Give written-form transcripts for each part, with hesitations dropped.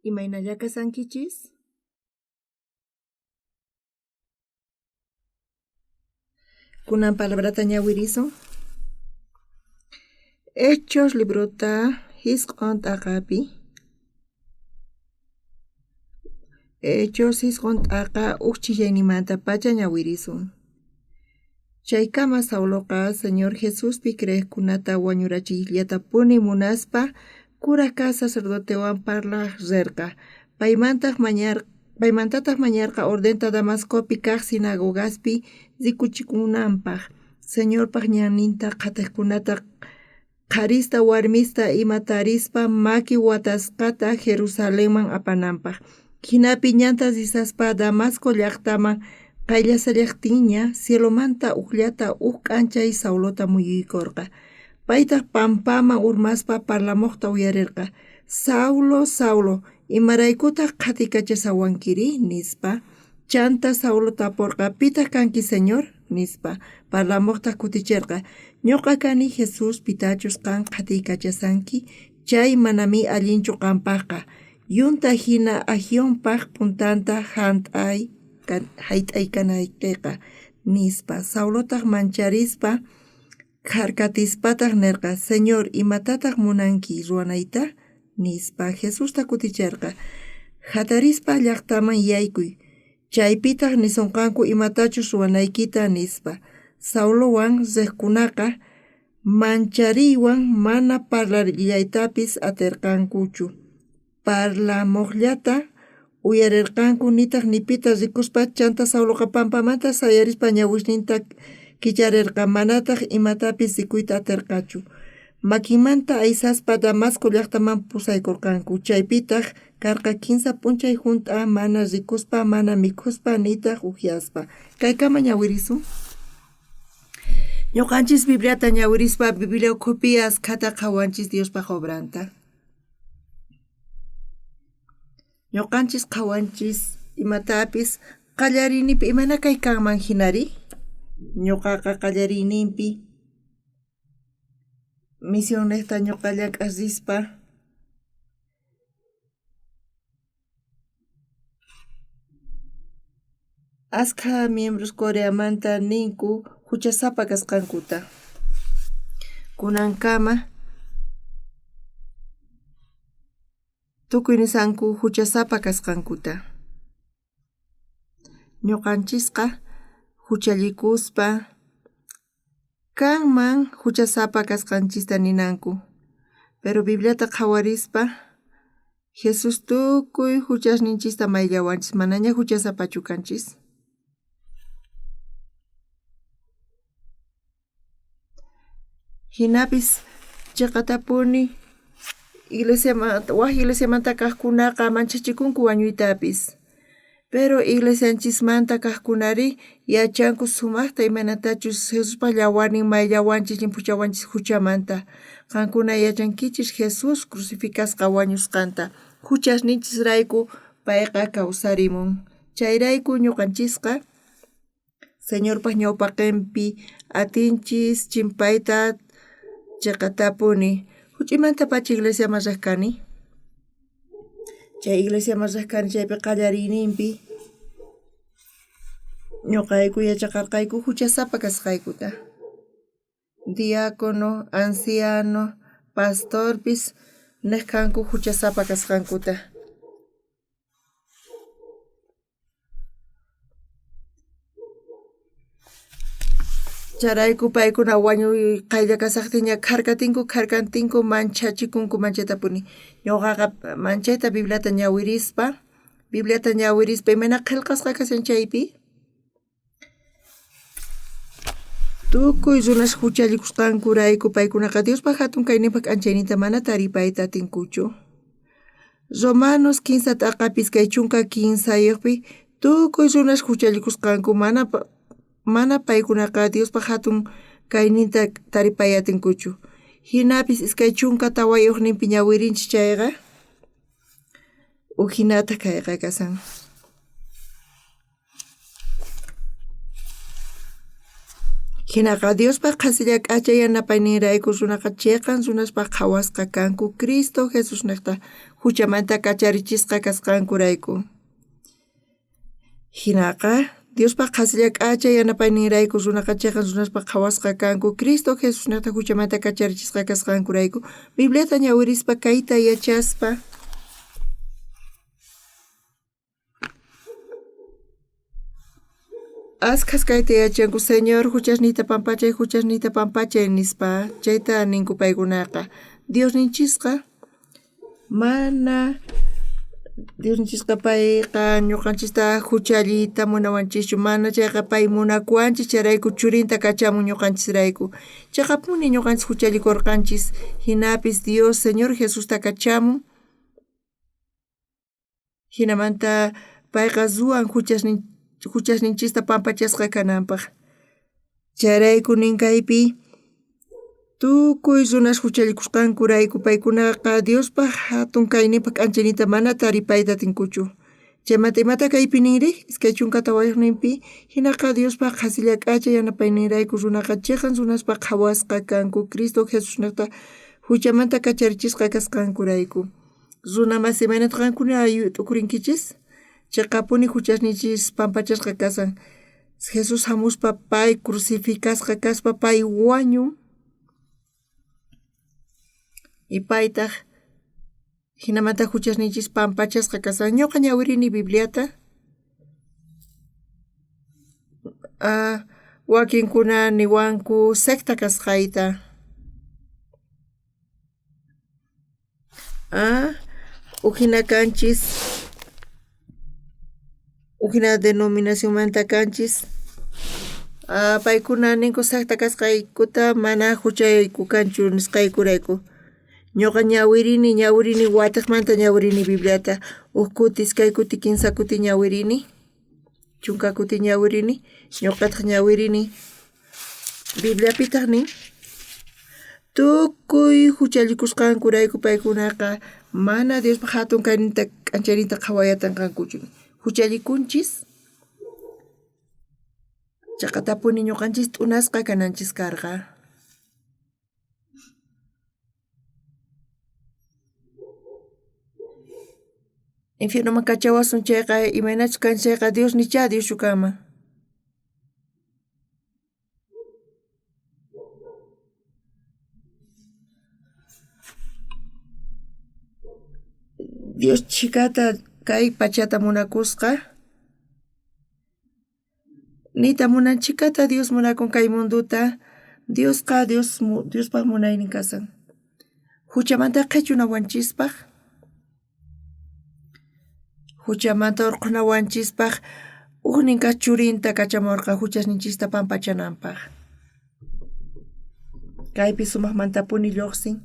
Imaynalla kasankichis? Kunan palabrata ñawirisun. Hechos librota jisq'on t'aqapi. Hechos jisq'on t'aqa uj ch'illaynimantapacha ñawirisun. Chaykama Sauloqa Señor Jesuspi creejkunata wañurachiyllatapuni munaspa kuraj kaj sacerdotewan parlaj rerqa. Paymantataj mañarqa ordenta Damascopi kaj sinagogaspi rikuchikunanpaj, Señorpaj ñanninta qhatejkunata qharista warmista ima tarispa maki watasqata Jerusalenman apananpaj. Jinapi ñanta risaspa Damasco llajtaman qayllasallajtinña cielomanta ujllata uj k'anchay Saulota muyuykorqa. Paytaj pampaman urmaspa parlamojta uyarerqa: Saulo, Saulo, imaraykutaj qhatikachashawankiri? Nispa. Chanta Saulo taporqa: Pitaj kanki, Señor? Nispa. Parlamojtaj kuticherqa: Ñoqa kani Jesús, pitachus qan qhatiykachashanki, chay manami allinchu qanpajqa. Yunta jina ajionpaj puntanta jayt'aykanaykeqa, nispa. Saulotaj mancharispa kharkatispataj nerqa: Señor, imatataj munanki ruwanayta? Nispa. Jesustaj kuticherqa: Jatarispa llajtaman yaykuy, chaypitaj nisonqanku imatachus ruwanaykita, nispa. Saulowan rejkunaqa manchariywan mana parlariytapis aterqankuchu. Parlamojllata uyarerqanku, nitaj ni pita rikuspa. Chanta Sauloqa pampamanta sayarispa ñawisninta kicharerqa, manataj imatapis rikuyta aterqachu. Makinmanta aysaspa Damasco llajtaman pusaykorqanku. Chaypitaj karqa kinsa p'unchay junt'a mana rikuspa, mana mikhuspa, nitaj ujyaspa. Kaykama ñawirisun. Ñuqanchis Bibliata ñawirispa Biblia ukhupi askhata qhawanchis Diospaj obranta. Ñuqanchis qhawanchis imatapis qallariyninpi imayna kay kanman jinari? Ñuqaqa qallariyninpi misionnejta ñuqa llank'aj rispa askha miembros Coreamanta ninku juchasapa kasqankuta. Kunankama tukuy nisanku juchasapa kasqankuta. Ñuqanchisqa juchallikuspa kanman juchasapa kasqanchista ninanku. Pero Bibliata qhawarispa Jesús tukuy juchasninchista mayllawanchis, manaña juchasapachu kanchis. Jinapis chiqatapuni iglesiamanta waj iglesiamanta kajkunaqa manchachikunku wañuytapis. Pero iglesianchismanta kajkunari yachanku sumajta imaynatachus Jesuspa llawarnin mayllawanchis llimphuchawanchis juchamanta. Qankuna yachankichis Jesús crucificasqa wañusqanta. Juchasninchisrayku payqa kawsarimun. Chayrayku ñuqanchisqa Señorpaj ñawpaqenpi atinchis chimpayta chiqatapuni. Juch'imantapacha iglesiaman rej kani. Chay iglesiaman rej kani chaypi qallariyninpi ñuqayku yachaqarqayku juchasapa kasqaykuta. Diácono, anciano, pastorpis nej kanku juchasapa kasqankuta. Chayrayku paykuna wañuy qaylla kasajtinña kharkatinku kharkatinku manchachikunku manchaytapuni. Ñuqaqa manchayta Bibliata ñawirispa, Bibliata ñawirispa imayna qillqasqa kashan chaypi. Tukuy runas juchallikusqankurayku paykunaqa Diospa jatun kayninpaj k'anchayninta mana taripayta atinkuchu. Romanos kinsa t'aqapi 23yojpi tukuy runas juchallikusqanku mana paykunaqa Diospa jatun kayninta taripay atinkuchu. Jinapis 24yojninpi ñawirinchis chayqa ujinata kayqa kasan. Jinaqa Diospa qhasilla k'acha yanapayninrayku runaqa chiqan runaspaj qhawasqa kanku Cristo Jesusnejta Juchamanta kacharichisqa kasqankurayku. Jinaqa, Diospa qhasilla k'acha yanapayninrayku runaqa cheqan runaspa qhawasqa kanku Cristo Jesusnejta juchamanta kacharichisqa kasqankurayku. Bibliata ñawirispa kayta yachaspa. Askhas kayta yachanku, Señor, juchasniyta pampachay, juchasniyta pampachay, nispa. Chayta ninku paykunaqa. Diosninchisqa mana Diosninchisqa payqa ñuqanchista juchalliyta munawanchischu, mana chayqa pay munakuwanchis, chayrayku churinta kachamun ñuqanchisrayku. Cheqapuni ñuqanchis juchallikorqanchis, jinapis Dios Señor Jesusta kachamun. Jinamanta payqa ruwan juchasninchista pampachasqa kananpaj. Chayrayku nin kaypi tukuy runas juchallikusqankurayku paykunaqa Diospa jatun kayninpa k'anchayninta mana taripayta atinkuchu. Chaymanta imata kaypi ninri? 24 ninpi jinaqa Diospa qhasilla k'acha yanapayninrayku runaqa cheqan runaspa qhawasqa kanku Cristo Jesusnejta juchamanta kacharichisqa kasqankurayku. Runa masi, imaynataq qankuna t'ukurinkichis? Cheqapuni juchasninchis pampachasqa kasan. Jesús jamuspa pay crucificasqa kaspa pay wañun. Y paytaj jinamanta juchasninchis pampachasqa kasan. Ñuqa ñawirini Bibliata. Wakinkuna niwanku secta kasqayta. Ujina kanchis, ujina denominacionmanta kanchis. Paykuna ninku secta kasqaykuta mana juchayku kanchu nisqaykurayku. Ñuqa ñawirini, ñawirini watejmanta ñawirini Bibliata. Uj kuti, iskay kuti, kinsa kuti ñawirini, 10 kuti ñawirini, ñuqataq ñawirini. Bibliapitaq nin, tukuy juchallikusqankurayku paykunaqa mana Diospa jatun kayninta k'anchayninta qhawayatanqankuchu. Juchallikunchis, chaqatapuni ñuqanchis t'unasqa kananchis karqa. Infiernoman kachawasun chayqa imaynachus kan chayqa Dios nichá Dioschu kanman. Dios chhikata kay pachata munakusqa. Niyta munan chhikata Dios munakun kay mundota. Diosqa Dios Diospaj munaynin kasan. Juchamanta qhechunawanchispaj, juchamanta urqhunawanchispaj ujnin kaj churinta kachamorqa juchasninchista pampachananpaj. Kaypi sumajmantapuni lluqsin.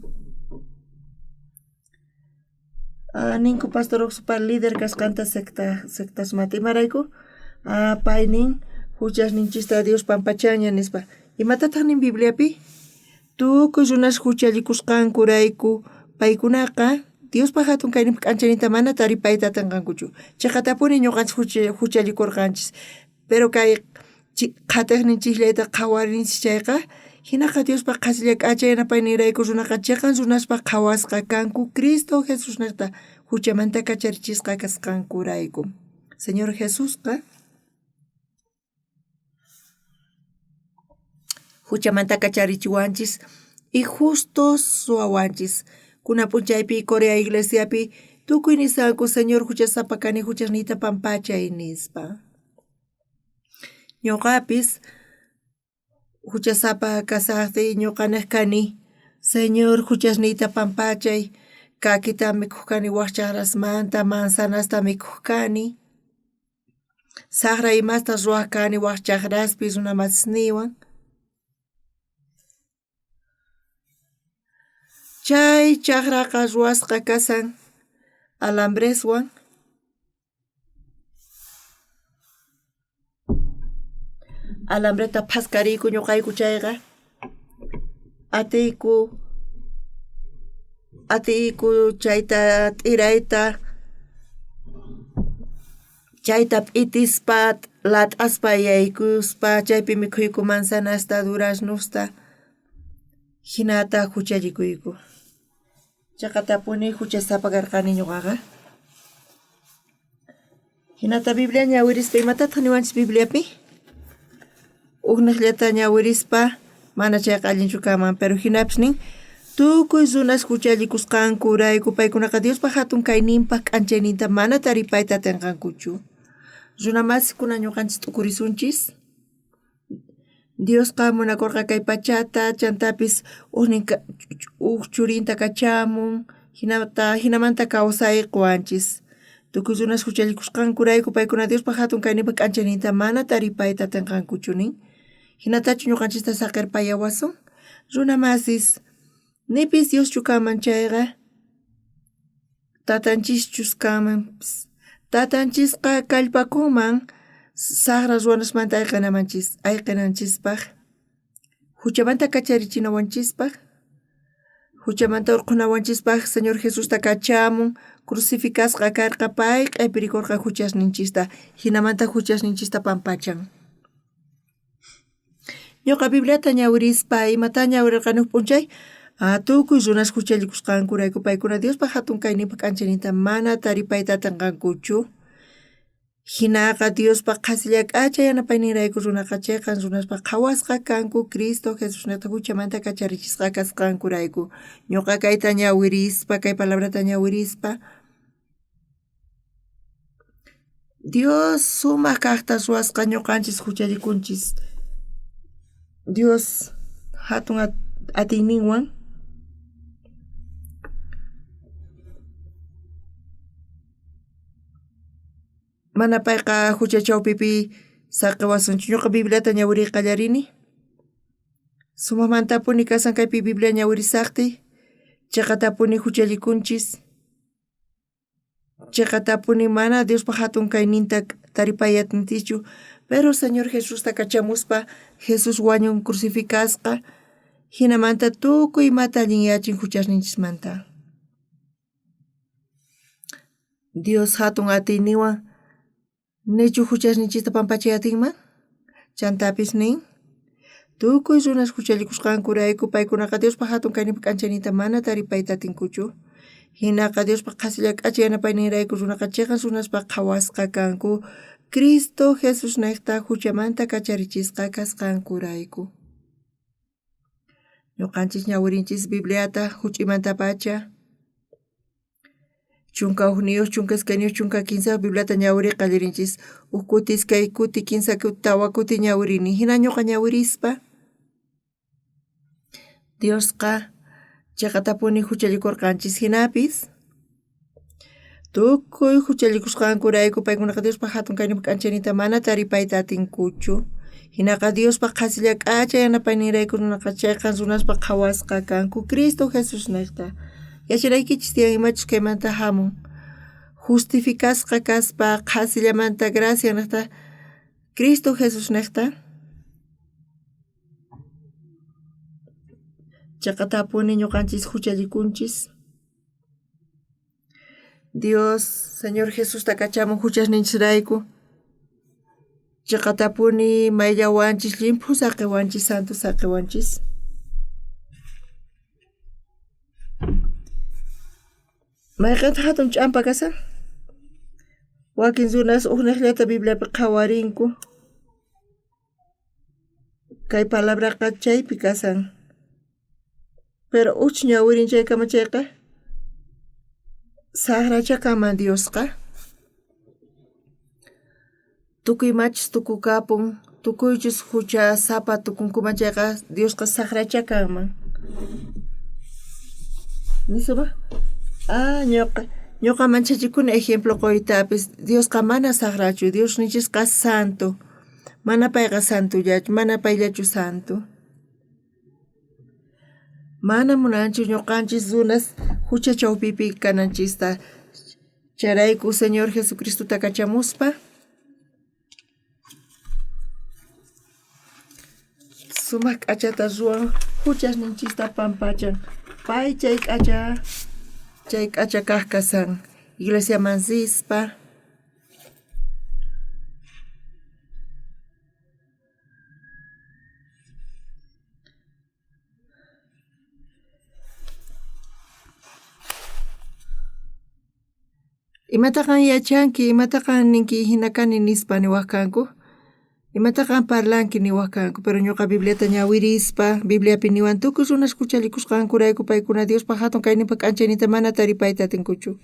Ninku pastor Oxpa líder kasqanta sectasmanta. Imarayku? Pay nin juchasninchista Dios pampachanña nispa. Imatataq nin Bibliapi? Tukuy runas juchallikusqankurayku paykunaqa Diospa jatun kayninpa k'anchayninta mana taripayta atinqankuchu. Cheqatapuni ñuqanchis juchallikurqanchis. Pero kay qhatejninchisllayta qhawarinchis chayqa, jinaqa Diospa qhasilla k'acha yanapayninrayku runaqa cheqan runaspa qhawasqa kanku Cristo Jesusnejta juchamanta kacharichisqa kasqankurayku. Señor Jesusqa juchamanta kacharichiwanchis y justos ruwawanchis. Kunan p'unchaypi Corea iglesiapi tukuy nisqanku Señor juchasapa kani juchasniyta pampachay nispa. Ñuqapis juchasapa kasajtiy ñuqa nej kani Señor juchasniyta pampachay, kakita mikhuj kani waj chajrasmanta, manzanasta mikhuj kani, sajra imasta ruwaj kani waj chajraspi runa masisniywan. Chay chajraqa ruwasqa kasan alambreswan. Alambreta phaskariyku ñuqayku chayqa atiyku chayta t'irayta, chayta p'itispa lat'aspa yaykuspa chaypi mikhuyku manzanasta, duraznosta, jinata juchallikuyku. Cheqatapuni juchasapa karqani ñuqaqa. Hinata Biblia ñawirispa imatataq niwanchis Bibliapi? Ujnejllata ñawirispa mana chayqa allinchu kanman, pero jinapis nin tukuy runas juchallikusqankurayku paykunaqa Diospa jatun kayninpaj k'anchayninta mana taripayta atinqankuchu. Runa masikuna ñuqanchis t'ukurisunchis. Diosqa munakorqa kay pachata, chantapis ujnin uj churinta kachamun, jinata jinamanta kawsay qowanchis. Tukuy runas juchallikusqankurayku paykuna Diospa jatun kayninpa k'anchayninta mana taripayta atinqankuchu nin. Jinatachu ñuqanchista saqerpayawasun? Runa masis, nipis Dioschu kanman chayqa, tatanchischus kanman, tatanchisqa kallpakunman sajra ruwanasmanta ayqenamanchis ayqenanchispaj, juchamanta kacharichinawanchispaj, juchamanta orqhonawanchispaj Señor Jesusta kachamun, crucificasqa karqa pay q'epirikorqa juchasninchista, jinamanta juchasninchista pampachan. Ñuqa Bibliata ñawirispa imatá ñawirerqani uj p'unchay? Ah, tukuy runas juchallikusqankurayku paykuna Diospa jatun kayninpa k'anchayninta mana taripayta atinqankuchu. Jinaqa Diospa qhasilla k'acha yanapayninrayku runaqa cheqan runaspa qhawasqa kanku Cristo Jesusnejta juchamanta kacharichisqa kasqankurayku. Ñuqa kayta ñawirispa, kay palabrata ñawirispa, Dios sumaj kajta ruwasqa ñuqanchis juchallikunchis. Dios jatun atiyninwan mana payqa jucha chawpipi saqewasunchu. Ñuqa Bibliata ñawiriy qallarini. Sumajmantapuni kasan kaypi Biblia ñawirisajtiy, cheqatapuni juchallikunchis. Cheqatapuni mana Diospa jatun kayninta taripay atinchikchu, pero Señor Jesusta kachamuspa Jesús wañun crucificasqa, jinamanta tukuy imata allinyachin juchasninchismanta. Dios jatun atiyninwan Nichu juchasninchista pampachay atinman? Chantapis nin, tukuy runas juchallikusqankurayku paykunaqa Diospa jatun kayninpa k'anchayninta mana taripayta atinkuchu. Jinaqa Diospa qhasilla k'acha yanapayninrayku runaqa cheqan runaspaj qhawasqa kanku Cristo Jesusnejta juchamanta kacharichisqa kasqankurayku. Ñuqanchis ñawirinchis Bibliata juch'imantapacha. 11, 12, 13 Bibliata ñawiriy qallarinchis. Uj kuti, iskay kuti, kinsa kuti, tawa kuti ñawirini. Jina ñuqa ñawirispa Diosqa cheqatapuni juchallikorqanchis. Jinapis tukuy juchallikusqankurayku paykunaqa Diospa jatun kayninpa k'anchayninta mana taripayta atinkuchu. Jinaqa Diospa qhasilla k'acha yanapayninrayku runaqa cheqan runaspa qhawasqa kanku Cristo Jesusnejta. Yachanaykichis tiyan imachus kaymanta jamun. Justificasqa kaspa qhasillamanta gracia nejta Cristo Jesusnejta cheqatapuni ñuqanchis juchallikunchis. Dios Señor Jesusta kachamun juchasninchisrayku. Cheqatapuni mayllawanchis, llimphu saqewanchis, santo saqewanchis. Mayqentaq jatun ch'ampa kashan? Wakin runas ujnejllata Bibliapi qhawarinku. Kay palabraqa chaypi kashan. Pero uj ñawirin chaykama chayqa sajracha kanman Diosqa. Tukuy imachus tukukapun, tukuychus juchasapa tukunkuman chayqa Diosqa sajracha kanman. Nispa? Ah, ñuqa ñuqa manchachikuni ejemplo qoytapis Diosqa mana sajrachu, Diosninchisqa santo. Mana payqa santollachu, mana payllachu santo. Mana munanchu ñuqanchis runas jucha chawpipi kananchista. Chayrayku Señor Jesucristota kachamuspa sumaq k'achata ruwan juchasninchista pampachan. Pay chay k'acha chay k'acha kaj kasan iglesiaman rispa. Imata qan yachanki, imata qan ninki jina kani nispa niwaj kanku. Imata qan parlanki niwaj kanku, pero ñuqa Bibliata ñawirispa, Bibliapi niwan tukuy runas juchallikusqankurayku paykuna Diospa jatun kayninpa k'anchayninta mana taripayta atinkuchu.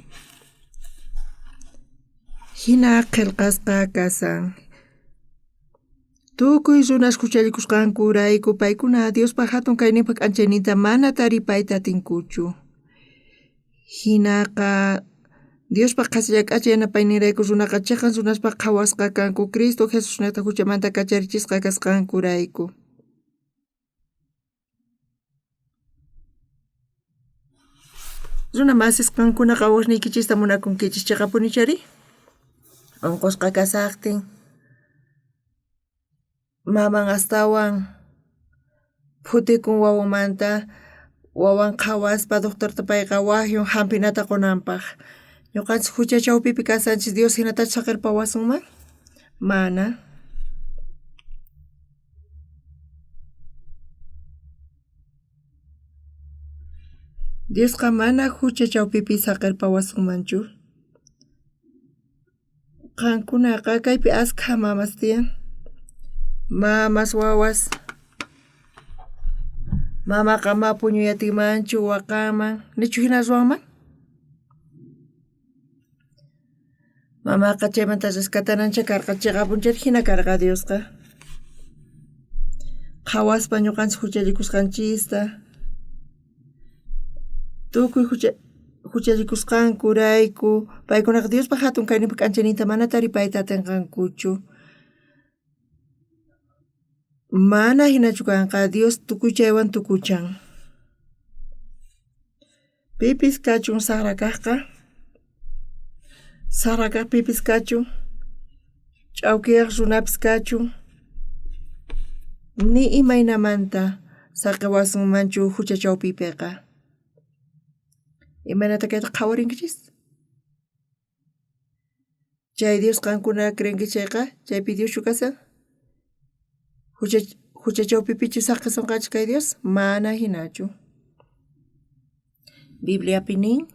Jina qhelqasqa kasan. Tukuy runas juchallikusqankurayku paykuna Diospa jatun kayninpa k'anchayninta mana taripayta atinkuchu. Jinaqa Diospa qhasilla k'acha yanapayninrayku runaqa cheqan runaspaj qhawasqa kanku Cristo Jesusnejta juchamanta kacharichisqa kasqankurayku. Runa masis qankunaqa wawasniykichista munakunkichis cheqapunichari? Onqosqa kasajtin maman astawan phutikun wawanmanta, wawan qhawaspa doctorta payqa wajyun jampinata qonanpaj. Ñoqanchis jucha chawpipi kashanchis Dios jinatachu saqerpawasunman? Mana. Diosqa mana jucha chawpipi saqerpawasunmanchu. Qankunaqa kaypi askha mamas tiyan. Mamas, wawas. Mamaqa ma puñuy atinmanchu waqanman. Nichu jina ruwanman? Mamaqa chaymanta rescatanancha karqa cheqapunchari jina karqa Diosqa. Qhawaspa ñuqanchis juchallikusqanchista. Tukuy juchallikusqankurayku paykunaqa Diospa jatun kayninpa k'anchayninta mana taripayta atinqankuchu. Mana jinachu kanqa Dios tukuy chaywan tukuchan. Pipis kachun sajra kajqa, sajra kaj pipis kachun, ch'aukiyaj runapis kachun, ni imaynamanta saqewasunmanchu jucha chawpipeqa. Imaynata kayta qhawarinkichis? Chay Dios qankuna creenki chayqa, chaypi Dioschu kashan? Jucha, jucha chawpipichu saqesonqachis kay Dios? Mana jinachu. Bibliapi nin,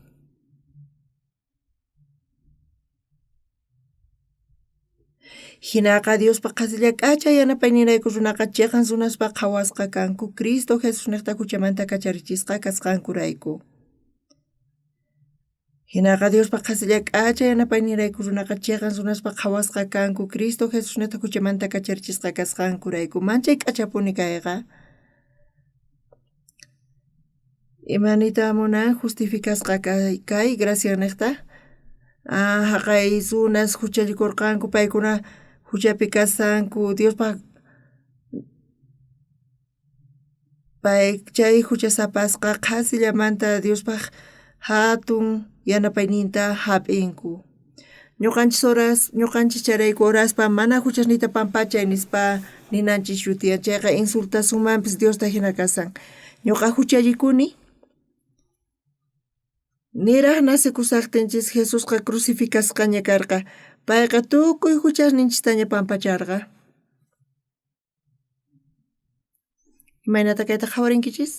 Jinaqa Diospa qhasilla k'acha yanapayninrayku runaqa cheqan runaspa qhawasqa kanku Cristo Jesusnejta juchamanta kacharichisqa kasqankurayku. Jinaqa Diospa qhasilla k'acha yanapayninrayku runaqa cheqan runaspa qhawasqa kanku Cristo Jesusnejta juchamanta kacharichisqa kasqankurayku. Manchay k'achapuni kayqa. Ima niyta munan justificasqa kay gracianejta? Ah, jaqay runas juchallikorqanku, paykuna juchapi kashanku, Diospa pay chay juchasapasqa qhasillamanta Diospaj jatun yanapayninta jap'inku. Ñoqanchis horas, ñoqanchis chayrayku horaspa mana juchasniyta pampachay nispa ninanchis tiyan, chayqa insultasunmanpis Diosta jina kashan. Ñoqa juchallikuni. Niraj nacekusajtinchis Jesusqa crucificasqaña karqa, payqa tukuy juchasninchistaña pampacharqa. Imaynata kayta qhawarinkichis?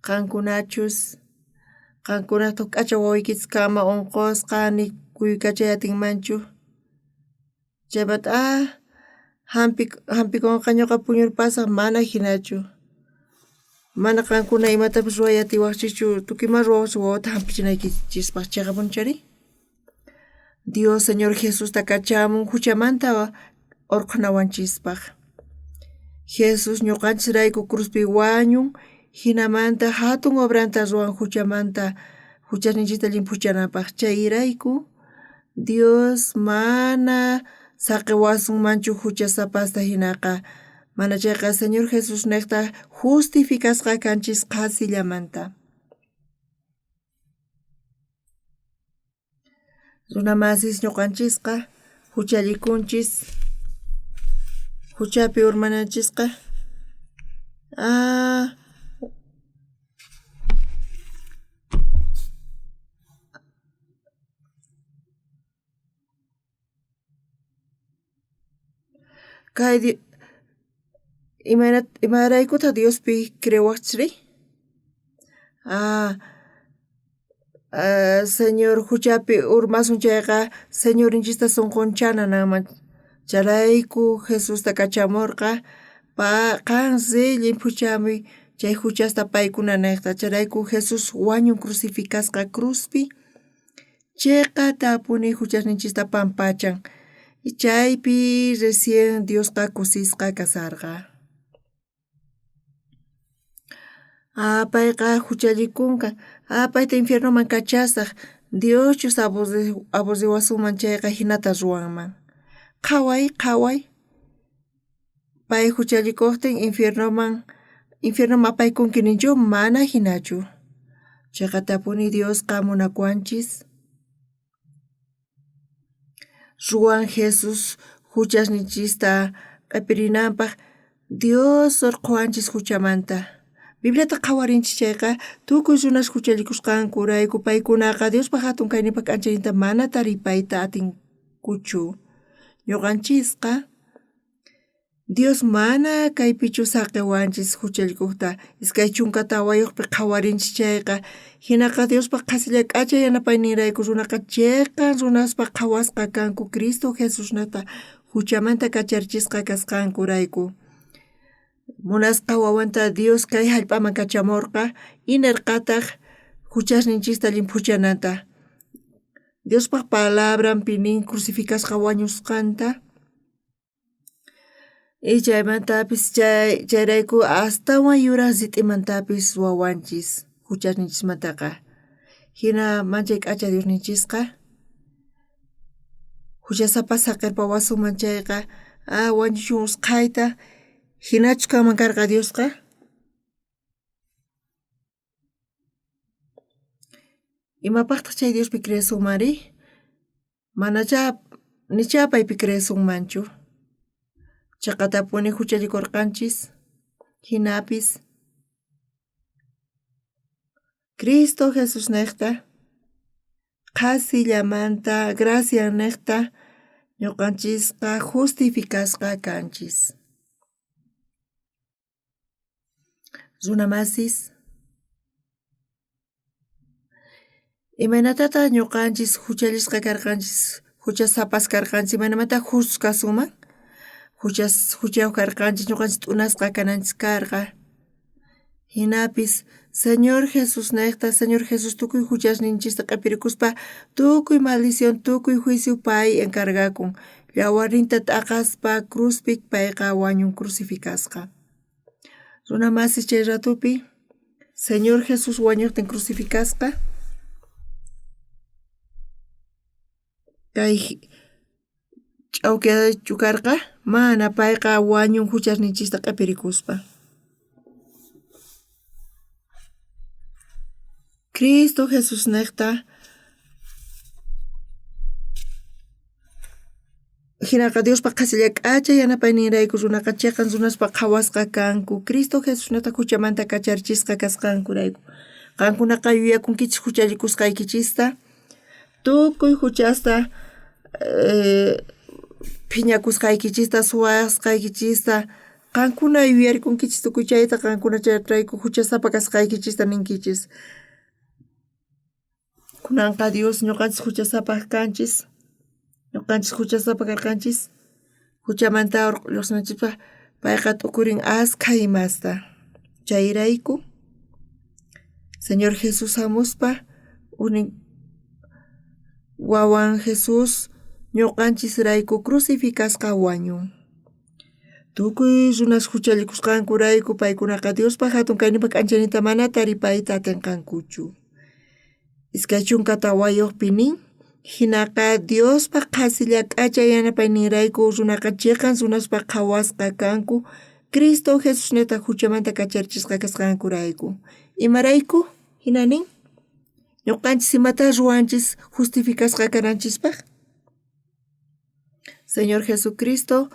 Qankunachus qankunata k'acha wawaykichis kama onqosqa ni kuykachay atinmanchu. Chaymanta ah hampi hampikunqa ñuqa puñurpasaq mana hinachu. Mana qankuna imatapis ruway atiwaqchischu tukuy ima ruwawaqchis wawata hampichinaykichispaq cheqapunchari. Dios Señor Jesusta kachamun juchamanta orqhonawanchispaq. Jesús ñuqanchisrayku cruzpi wañun, jinamanta jatun obranta ruwan juchamanta juchasninchista llimphuchanapaq. Chayrayku Dios mana saqewasunmanchu juchasapasta jinaqa, mana chayqa Señor Jesusnejta justificasqa kanchis qhasillamanta. Runa masis ñuqanchisqa juchallikunchis, juchapi urmananchisqa ah kay imaraykutaq Diospi creewaqchri? Ah. Señor huchapi urmasun chayqa Señorninchista sonqonchana nanman. Chayrayku Jesusta kachamorqa qan riy llimphuchamuy chay huchasta paykuna nejta. Chayrayku Jesús wañun crucificasqa cruzpi cheqatapuni huchasninchista pampachan. Chaypi recién Diosqa kusisqa kasarqa. Ah, payqa huchallikunqa. Ah, payta infiernoman kachasaj. Dioschus aburriwasunman chayqa hinata ruwanman. Qhaway, qhaway. Pay huchallikojtin infiernoman apaykunki ninchu? Mana hinachu. Cheqatapuni Diosqa munakuwanchis. Ruwan Jesús huchasninchista q'epirinanpaj Dios urqhuwanchis huchamanta. Bibliata qhawarinchis chayqa tukuy runas huchallikusqankurayku paykunaqa Diospa hatun kayninpa k'anchayninta mana taripayta atinkuchu. Ñuqanchisqa Dios mana kaypichu saqewanchis huchallikojta 24 qhawarinchis chayqa hinaqa Diospa qhasilla k'acha yanapayninrayku runaqa cheqan runaspa qhawasqa kanku Cristo Jesusnata huchamanta kacharichisqa kasqankurayku. Munasqa wawanta Dios kay hallp'aman kachamorqa y nerqataj huchasninchista llimphuchananta. Diospa palabranpi nin crucificasqa wañusqanta. Y chaymantapis chayrayku astawan yuraj rit'imantapis ruwawanchis huchasninchismantaqa. Hina manchay k'acha Diosninchisqa huchasapa saqerpawasunman chayqa wañuchun usqhayta hinachu kanman karqa Diosqa? Imapajtaj chay Diospi creesunmanri? Manachá nichá paypi creesunmanchu. Cheqatapuni huchallikurqanchis hinapis Cristo Jesusnejta qhasillamanta graciannejta ñuqanchisqa justificasqa kanchis. Runamasis, imaynatataq ñuqanchis huchallisqa karqanchis, huchasapas karqanchis, imaynamanta justos kasunman? Huchayuq karqanchis, ñuqanchis t'unasqa kananchis karqa. Hinapis Señor Jesusnejta, Señor Jesús tukuy huchasninchista q'epirikuspa tukuy maldición, tukuy juicio pay encargakun. Yawarninta t'aqaspa cruzpi payqa wañun crucificasqa. Runamasis chay ratupi Señor Jesús wañuqtin crucificasqa kay ch'awkiyachu karqa? Mana, payqa wañun huchasninchista q'epirikuspa. Cristo Jesusnejta hinaqa Diospa qhasilla k'acha yanapayninrayku runaqa cheqan runaspa qhawasqa kanku Cristo Jesusnata huchamanta kacharichisqa kasqankurayku. Qankunaqa yuyakunkichis huchallikusqaykichista tukuy huchasta phiñakusqaykichista suwasqaykichista qankuna yuyarikunkichis tukuy chayta qankuna chayrayku huchasapa kasqaykichista ninkichis. Kunanqa Dios ñuqanchis huchasapa kanchis, ñuqanchis huchasapa karqanchis, huchamanta lluqsinanchispaq payqa t'ukurin askha imasta. Chayrayku Señor Jesús hamuspa ujnin wawan Jesús ñuqanchisrayku crucificasqa wañun. Tukuy runas huchallikusqankurayku paykunaqa Diospa hatun kayninpa k'anchayninta mana taripayta atinqankuchu. 24 nin hinaqa Diospa qhasilla k'acha yanapayninrayku runaqa cheqan runaspa qhawasqa kanku Cristo Jesusnata huchamanta kacharichisqa kasqankurayku. Imarayku? Hina nin ñuqanchis imata ruwanchis justificasqa kananchispaq? Señor Jesucristo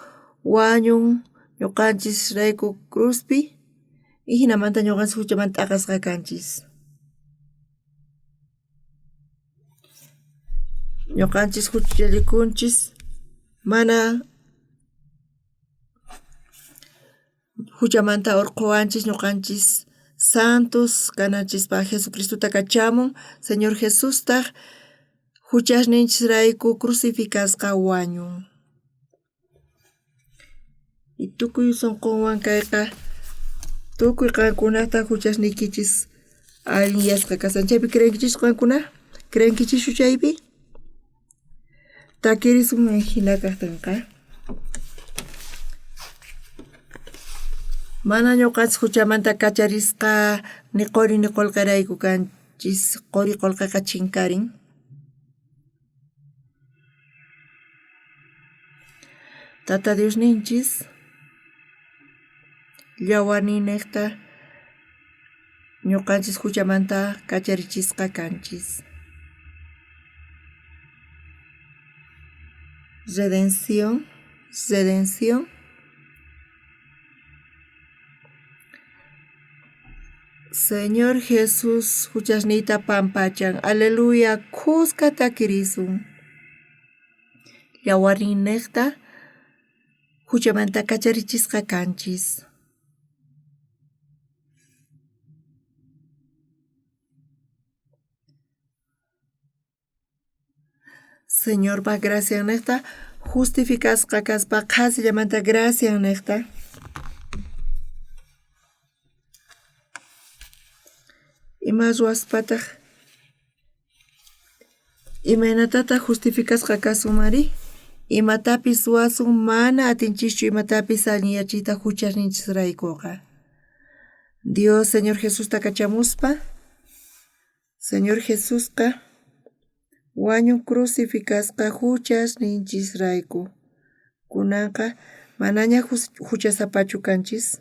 wañun ñuqanchisrayku cruzpi y hinamanta ñuqanchis huchamanta t'aqasqa kanchis. Ñuqanchis huchallikunchis mana huchamanta urqhuwanchis ñuqanchis Santos kananchispaj Jesucristota kachamun, Señor Jesustaj juchasninchisrayku crucificasqa wañun. Y tukuy sonqonwan kayqa tukuy qankunata juchasniykichis allinyasqa kasan. Chaypi creenkichischu qankuna? Creenkichischu chaypi? Takirisun jina kajtinqa. Mana ñuqanchis juchamanta kacharisqa ni qori ni qolqerayku kanchis, qori qolqeqa chinkarin. Tata Diosninchis llawarninnejta ñuqanchis juchamanta kacharichisqa kanchis. Redención, redención. Señor Jesús juchasniyta pampachan. Aleluya, khuska takirisun. Llawarninnejta juchamanta kacharichisqa kanchis. Señorpa graciannejta justificasqa kaspa qhasillamanta graciannejta. Ima ruwaspataj imaynatataj justificasqa kasunmari? Imatapis ruwasun mana atinchischu imatapis allinyachiyta juchasninchisraykoqa. Dios Señor Jesusta kachamuspa Señor Jesusqa wañun crucificasqa juchasninchisrayku. Kunanqa manaña juchasapachu kanchis.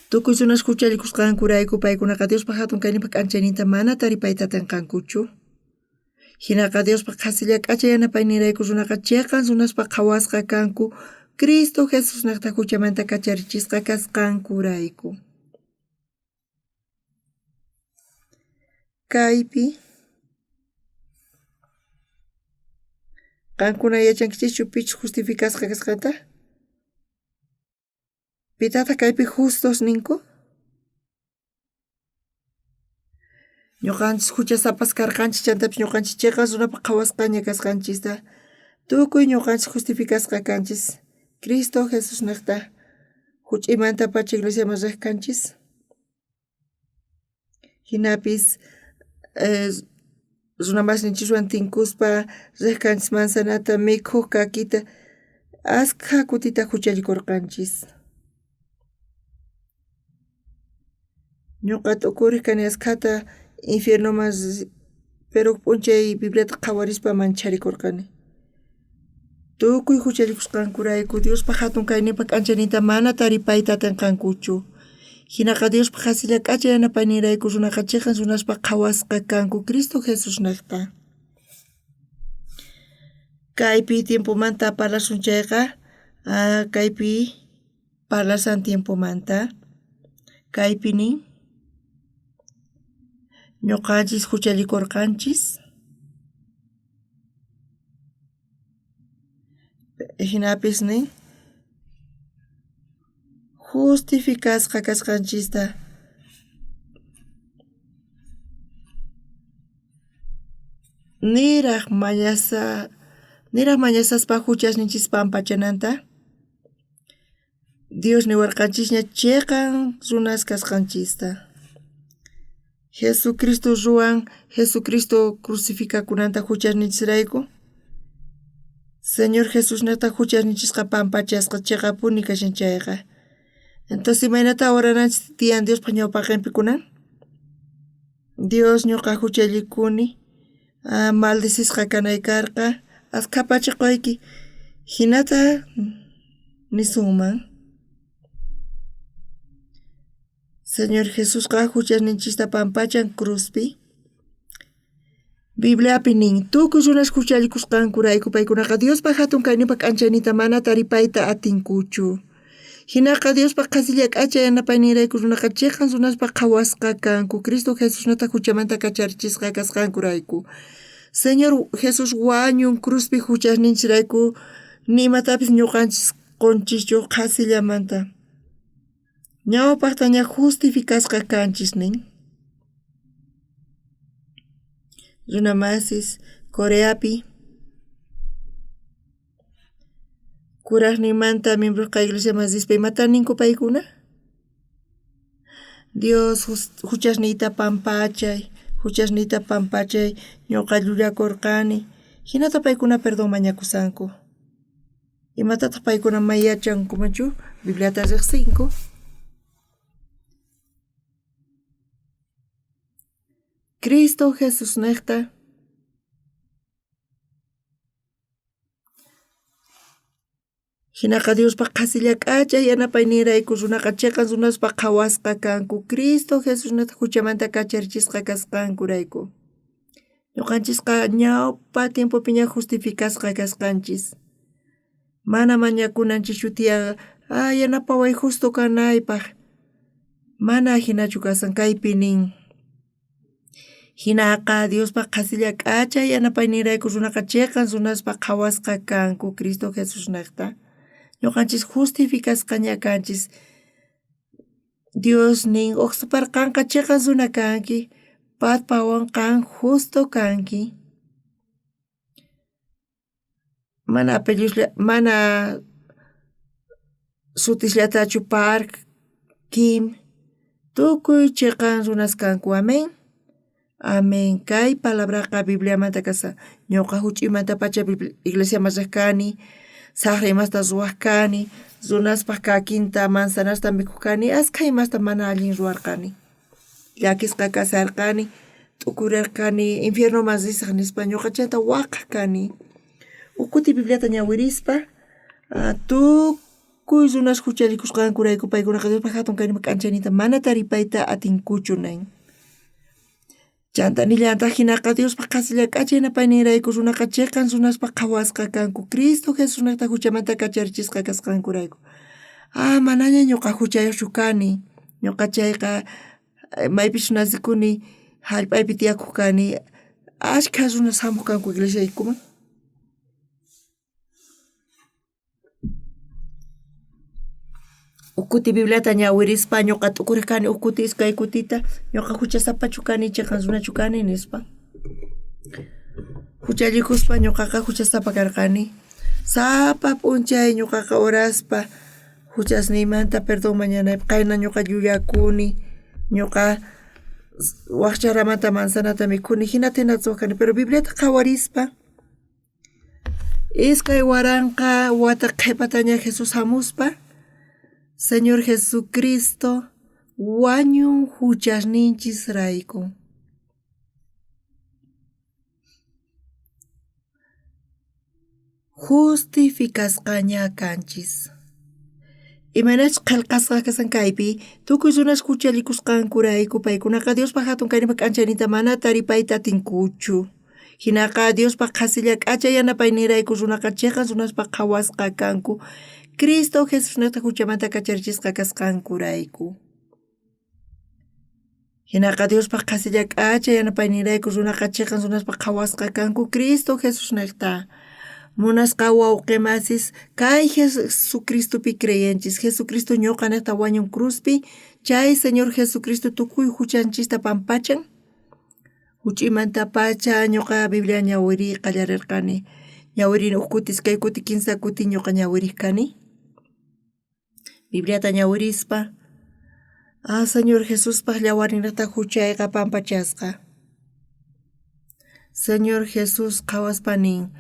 Tukuy runas juchallikusqankurayku paykunaqa Diospa jatun kayninpa k'anchayninta mana taripayta atinqankuchu. Jinaqa Diospa qhasilla k'acha yanapayninrayku runaqa cheqan runaspa qhawasqa kanku Cristo Jesusnejta juchamanta kacharichisqa kasqankurayku. Kaypi qankuna yachankichischu pichus justificasqa kasqanta? Pitataq kaypi justos ninku? Ñuqanchis juchasapas karqanchis chantapis ñuqanchis cheqan runapaq qhawasqaña kasqanchista tukuy ñuqanchis justificasqa kanchis Cristo Jesusnejta juch'imantapacha iglesiaman riq kanchis. Jinapis runa masninchiswan tinkuspa riq kanchis manzanata mikhuq kakita askha kutita juchallikurqanchis. Ñuqa t'ukuriq kani askhata infiernoman pero huk p'unchay Bibliata qhawarispa mancharikurqani. Tukuy juchallikusqankurayku Diospa jatun kayninpa k'anchayninta mana taripayta atinqankuchu. Jinaqa Diospa qhasilla k'acha yanapayninrayku runaqa cheqan runaspa qhawasqa kanku Cristo Jesusnejta. Kaypi tiempomanta parlasun chayqa, kaypi parlasan tiempomanta, kaypi nin ñuqanchis juchallikurqanchis. Jinapis nin justificasqa kasqanchista niraj mañasa niraj mañasaspa juchasninchis pampachananta Dios niwarqanchisña cheqan runas kasqanchista. Jesucristo ruwan Jesucristo crucificakunanta juchasninchisrayku. Señor Jesusnejta juchasninchisqa pampachasqa cheqapuni kashan chayqa. Entonces imaynata orananchis tiyan Diospa ñawpaqenpi kunan? Dios ñuqa juchallikuni, maldecisqa kanay karqa, askha pacha qoyki. Jinata nisunman. Señor Jesusqa juchasninchista pampachan cruzpi. Bibliapi nin, tukuy runas juchallikusqankurayku paykunaqa Diospa jatun kayninpa k'anchayninta mana taripayta atinkuchu. Jinaqa Diospa qhasilla k'acha yanapayninrayku runaqa cheqan runaspa qhawasqa kanku Cristo Jesusnata juchamanta kacharichisqa kasqankurayku. Señor Jesús wañun cruzpi juchasninchisrayku ni imatapis ñuqanchis qonchischu qhasillamanta. Ñawpajtaña justificasqa kanchis nin. Runamasis Coreapi kurajninmanta miembrosqa iglesiaman rispa imata ninku paykuna? Dios huchasniyta pampachay, huchasniyta pampachay, ñuqa llullakurqani. Hinata paykuna perdón mañakusanku. Imatataq paykuna may yachankumanchu? Bibliata riqsinku. Cristo Jesusnejta Jinaqa Diospa qhasilla k'acha yanapayninrayku runaqa cheqan runaspa qhawasqa kanku Cristo Jesusnejta juchamanta kacharichisqa kasqankurayku. Ñuqanchisqa ñawpa tiempopiña justificasqa kasqanchis. Mana mañakunanchischu tiyan, ah, yanapaway justo kanaypaq. Mana ajinachu kasan kaypi nin. Jinaqa Diospa qhasilla k'acha yanapayninrayku runaqa cheqan runaspa qhawasqa kanku Cristo Jesusnejta. Ñuqanchis justificasqaña kanchis. Dios nin, uj qanqa cheqan runa kanki, patpawan qan justo kanki. Mana apellidoslla, mana sutisllatachu Park, Kim, tukuy cheqan runas kanku, amén. Amén. Kay palabraqa Bibliamanta kashan. Ñuqa juch'uymantapacha iglesiaman riq kani, saqra imasta ruwaq kani, runaspaq kakinta manzanasta mikhuq kani, askha imasta mana allin ruwarqani. Llakisqa kasharqani, t'ukurarqani infiernoman risaq nispa ñuqa chayta waqaq kani. Uj kuti Bibliata ñawirispa tukuy runas juchallikusqankurayku paykunaqa Diospaq jatun kayninpa k'anchayninta mana taripayta atinkuchu nin. Chanta nillantaq jinaqa Diospaq qhasilla k'acha yanapayninrayku runaqa cheqan runaspa qhawasqa kanku Cristo Jesusnejta juchamanta kacharichisqa kasqankurayku. Ah, manaña ñuqa juchayuqchu kani. Ñuqa chayqa maypichus nacekuni jallp'aypi tiyakuq kani, ashkha runas jamuq kanku iglesiaykuman. Uj kuti Bibliata ñawirispa ñuqa t'ukurej kani uj kuti iskay kutita ñuqa juchasapachu kani cheqan runachu kani nispa. Juchallikuspa ñuqaqa juchasapa karqani. Sapa p'unchay ñuqaqa oraspa juchasniymanta perdón mañanaypaq qayna ñuqa llullakuni, ñuqa waj chajramanta manzanata mikhuni, jinata jinata ruwaj kani, pero Bibliata qhawarispa 2000 wata qhepataña Jesús jamuspa, Señor Jesucristo wañun juchasninchisrayku. Justificasqaña kanchis. Imaynachus qhelqasqa kashan kaypi, tukuy runas juchallikusqankurayku paykunaqa Diospa jatun kayninpa k'anchayninta mana taripayta atinkuchu. Jinaqa Diospa qhasilla k'acha yanapayninrayku runaqa cheqan runaspa qhawasqa kanku Cristo Jesusnejta juchamanta kacharichisqa kasqankurayku. Jinaqa Diospa qhasilla k'acha yanapayninrayku runaqa cheqan runaspa qhawasqa kanku Cristo Jesusnejta. Munasqa wawqe masis, kay Jesucristopi creyenchis. Jesucristo ñoqanejta wañun cruzpi, chay Señor Jesucristo tukuy juchanchista pampachan. Juch'uymantapacha ñuqa Biblia ñawiriy qallarerqani. Ñawirini uj kuti, iskay kuti, kinsa kuti ñuqa ñawiriq kani. Bibliata ñawirispa, ah, Señor Jesuspaj llawarninrajta juchayqa pampachasqa. Señor Jesús qhawaspa nin,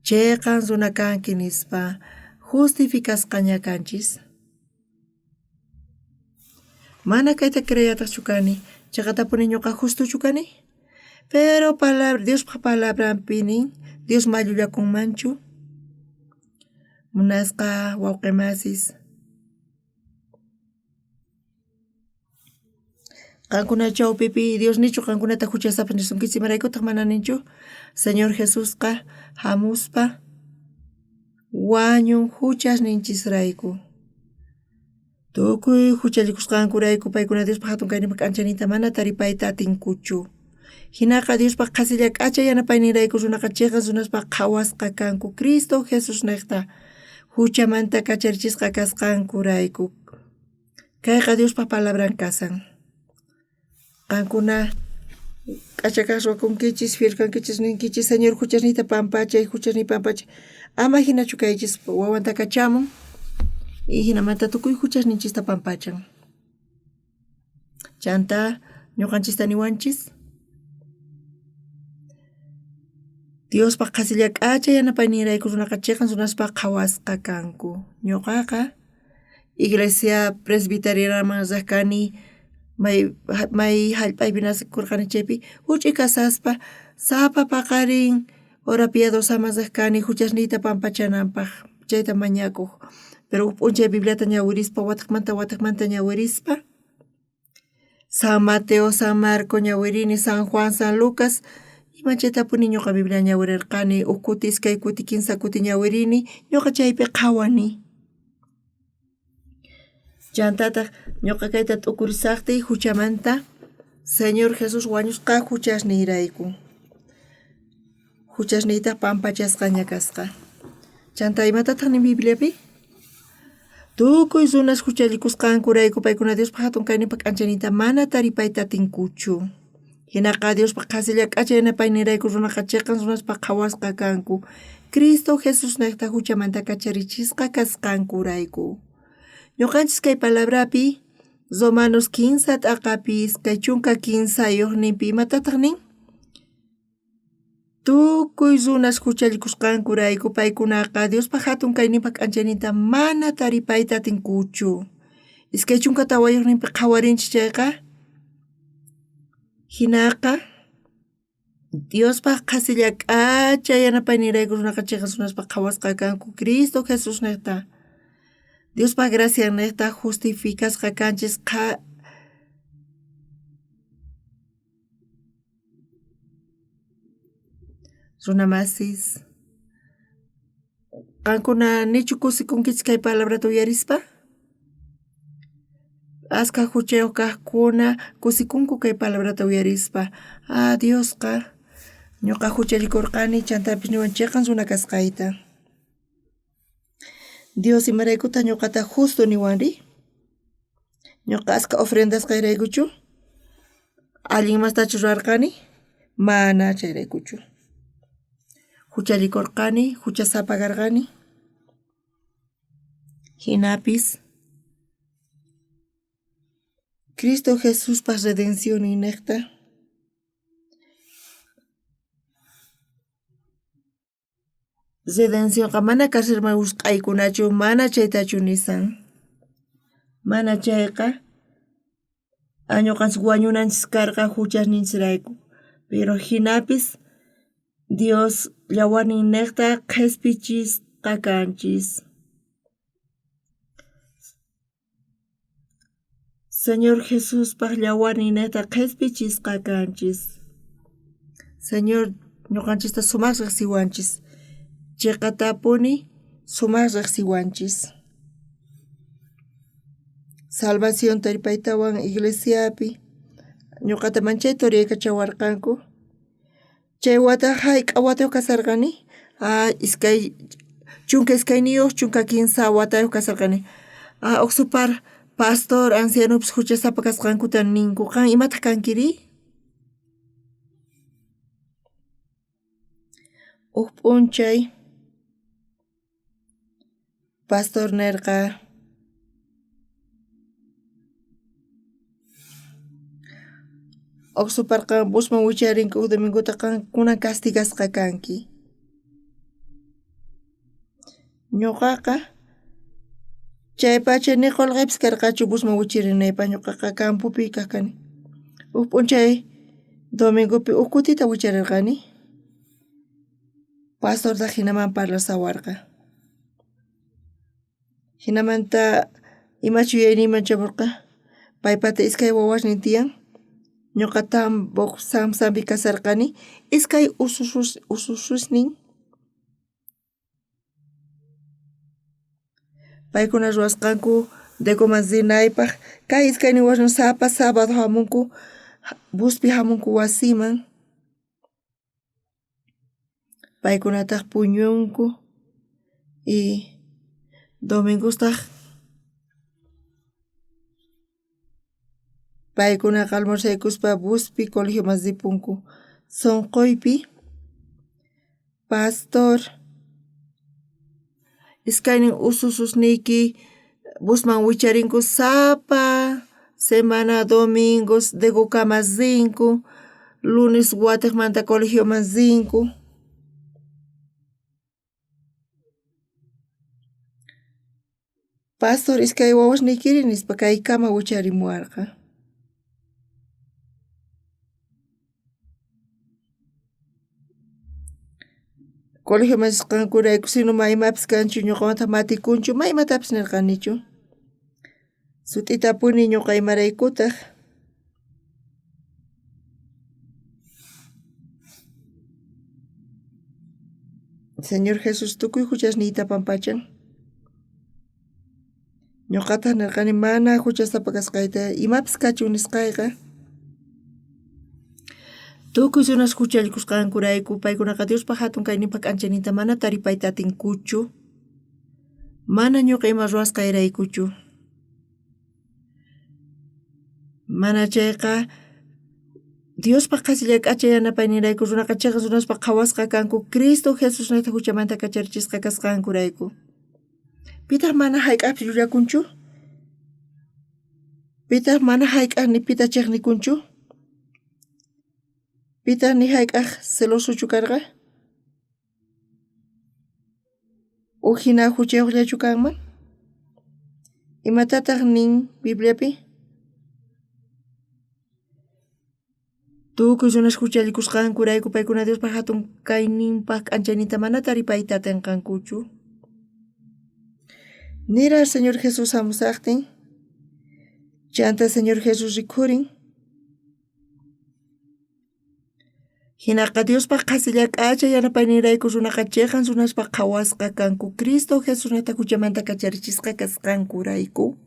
cheqan runa kanki nispa, justificasqaña kanchis. Mana kayta creeyataqchu kani, cheqatapuni ñuqa justochu kani? Pero palabra, Diospaj palabranpi nin, Dios ma llullakunmanchu? Munasqa wawqe masis, qankuna chawpipi Dios nichu qankunata juchasapa nisunkichis, imaraykutaq mana ninchu? Señor Jesusqa jamuspa wañun juchasninchisrayku. Tukuy juchallikusqankurayku paykuna Diospa jatun kayninpa k'anchayninta mana taripayta atinkuchu. Jinaqa Diospa qhasilla k'acha yanapayninrayku runaqa cheqan runaspa qhawasqa kanku Cristo Jesusnejta juchamanta kacharichisqa kasqankurayku. Kayqa Diospa palabran kasan. Qankuna k'acha kaj ruwakunkichis, fiel kankichis, ninkichis, Señor juchasniyta pampachay, juchasniy pampachay. Ama jinachu kaychis, wawanta kachamun y jinamanta tukuy juchasninchista pampachan. Chantá ñuqanchista niwanchis, Diospa qhasilla k'acha yanapayninrayku runaqa chiqan runaspa qhawasqa kanku. Ñuqaqa iglesia presbiterianaman rej kani may may jallp'aypi nacekurqani chaypi juch'uy kasaspa sapa paqarin hora piadosaman rej kani juchasniyta pampachananpaj chayta mañakoj. Pero uj p'unchay Bibliata ñawirispa watejmanta watejmanta ñawirispa San Mateo, San Marco ñawirini, San Juan, San Lucas, ima chaytapuni ñuqa Biblia ñawirerqani, uj kuti, iskay kuti, kinsa kuti ñawirini, ñuqa chaypi qhawani. Chantataj ñuqa kayta t'ukurisajtiy juchamanta Señor Jesús wañusqa juchasniyrayku. Juchasniytaj pampachasqaña kasqa. Chanta imatataj nin Bibliapi? Tukuy runas juchallikusqankurayku paykuna Diospa jatun kayninpa k'anchayninta mana taripayta atinkuchu. Jinaqa Diospa qhasilla k'acha yanapayninrayku runaqa cheqan runaspa qhawasqa kanku, Cristo Jesusnejta juchamanta kacharichisqa kasqankurayku. Ñoqanchis kay palabrapi Romanos kinsa t'aqapi 23 nimpi imatataj nin? Tukuy runas juchallikusqankurayku paykunaqa Diospa jatun kayninpa k'anchayninta mana taripayta atinkuchu. 24 nimpi qhawarinchis chayqa, jinaqa Diospa qhasilla k'acha yanapayninrayku runaqa chiqan runaspa qhawasqa kanku Cristo Jesusnejta. Diospa graciannejta justificasqa kanchis Runamasis, qankuna nichu kusikunkichis kay palabrata uyarispa? Askha juchayoj kajkuna kusikunku kay palabrata uyarispa. Ah, Diosqa ñuqa juchallikurqani chantapis niwan chiqan runa kasqayta. Dios imaraykutaj ñuqata justo niwanri? Ñuqa askha ofrendasqayraykuchu? Allin imastachu ruwarqani? Mana chayraykuchu. Juchallikurqani, juchasapa karqani. Jinapis Cristo Jesuspa redencionninnejta redencionqa mana carcelman wisq'aykunachu, mana chaytachu nisan. Mana chayqa ñuqanchis wañunanchis karqa juchasninchikrayku. Pero jinapis Dios yawarninnejta qhespichisqa kanchis. Señor Jesuspaj yawarninnejta qhespichisqa kanchis. Señor ñuqanchista sumaj rejsiwanchis, chiqatapuni sumaj rejsiwanchis. Salvación taripaytawan iglesiapi ñuqata manchayta uraykachawarqanku. Chay wata jayk'a watayuq kasarqani? Ah, 22, 13 watayuq kasarqani. Ah, uj supar pastor ancianopis juchasapa kasqankuta ninku. Qan imataq kankiri? Uj p'unchay pastor nerqa uj suparqa busman wicharinki uj domingota qan kunan castigasqa kanki. Ñuqaqa chaypacha ni qullqipis karqachu busman wicharinaypaq ñuqaqa campopi kaq kani. Uj p'unchay domingopi uj kutita wicharirqani pastortaq jinaman parlasawarqa. Jinamanta imachu yuyayniyman chamurqa paypata iskay wawasnin tiyan ñuqa tambo Samsampi kasarqani iskay usususnin paykuna ruwasqanku decoman rinaypaq kay iskaynin wawasnin sapa sábado jamunku buspi jamunku wasiman paykunataq puñunku y domingostaq Paykunaqa almorzaykuspa buspi colegioman ripunku. Sonqoypi pastor iskaynin usususniyki busman wicharinku sapa semana domingos Degokama rinku, lunes watejmanta colegioman rinku. Pastor iskay wawasniykiri nispa kaykama wicharimuwarqa. Colegioman risqankurayku sino ma imapis kanchu ñuqawantaq matikunchu ma imatapis nirqanichu. Sut'itapuni ñuqa imaraykutaq. Señor Jesús tukuy huchasniyta pampachan. Ñuqataq nirqani mana huchasapa kasqayta imapis kachun nisqayqa. Tukuy runas huchallikusqankurayku paykunaqa Diospa hatun kayninpa k'anchayninta mana taripayta atinkuchu. Mana ñuqa ima ruwasqayraykuchu. Mana chayqa Diospa qhasilla k'acha yanapayninrayku runaqa chiqan runaspa qhawasqa kanku Cristo Jesusnejta huchamanta kacharichisqa kasqankurayku. Pitaq mana hayk'aqpis llullakunchu? Pitaq mana hayk'aq ni pita chiqnikunchu? Pitaq ni hayk'aq celosochu karqa? Uj hina huchayuqllachu kanman? Imatataq nin Bibliapi? Tukuy runas huchallikusqankurayku paykuna Diospa hatun kayninpaq k'anchayninta mana taripayta atinqankuchu. Niraj Señor Jesús hamusaqtin, chanta Señor Jesús rikhurin. Hinaqa Diospa qhasilla k'acha yanapayninrayku runaqa chiqan runaspa qhawasqa kanku Cristo Jesusnejta huchamanta kacharichisqa kasqankurayku.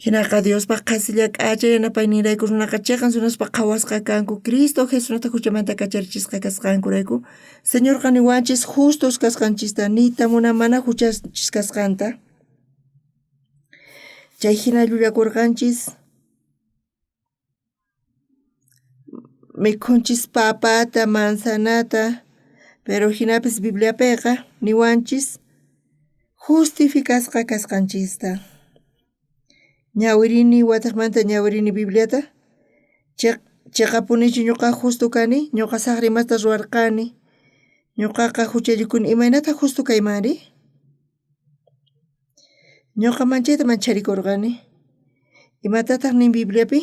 Hinaqa Diospa qhasilla k'acha yanapayninrayku runaqa chiqan runaspa qhawasqa kanku Cristo Jesusnejta huchamanta kacharichisqa kasqankurayku. Señorqa niwanchis justos kasqanchista niyta munan mana huchachis kasqanta. Chay hina llullakurqanchis. Mikhunchis papata, manzanata, pero hinapis Bibliapiqa niwanchis justificasqa kasqanchista. Ñawirini watejmanta ñawirini Bibliata, chiqapunichu ñuqa justo kani, ñuqa saqra imasta ruwarqani, ñuqaqa huchallikuni, imaynataq justo kaymanri? Ñuqa manchayta mancharikurqani. Imatataq nin Bibliapi?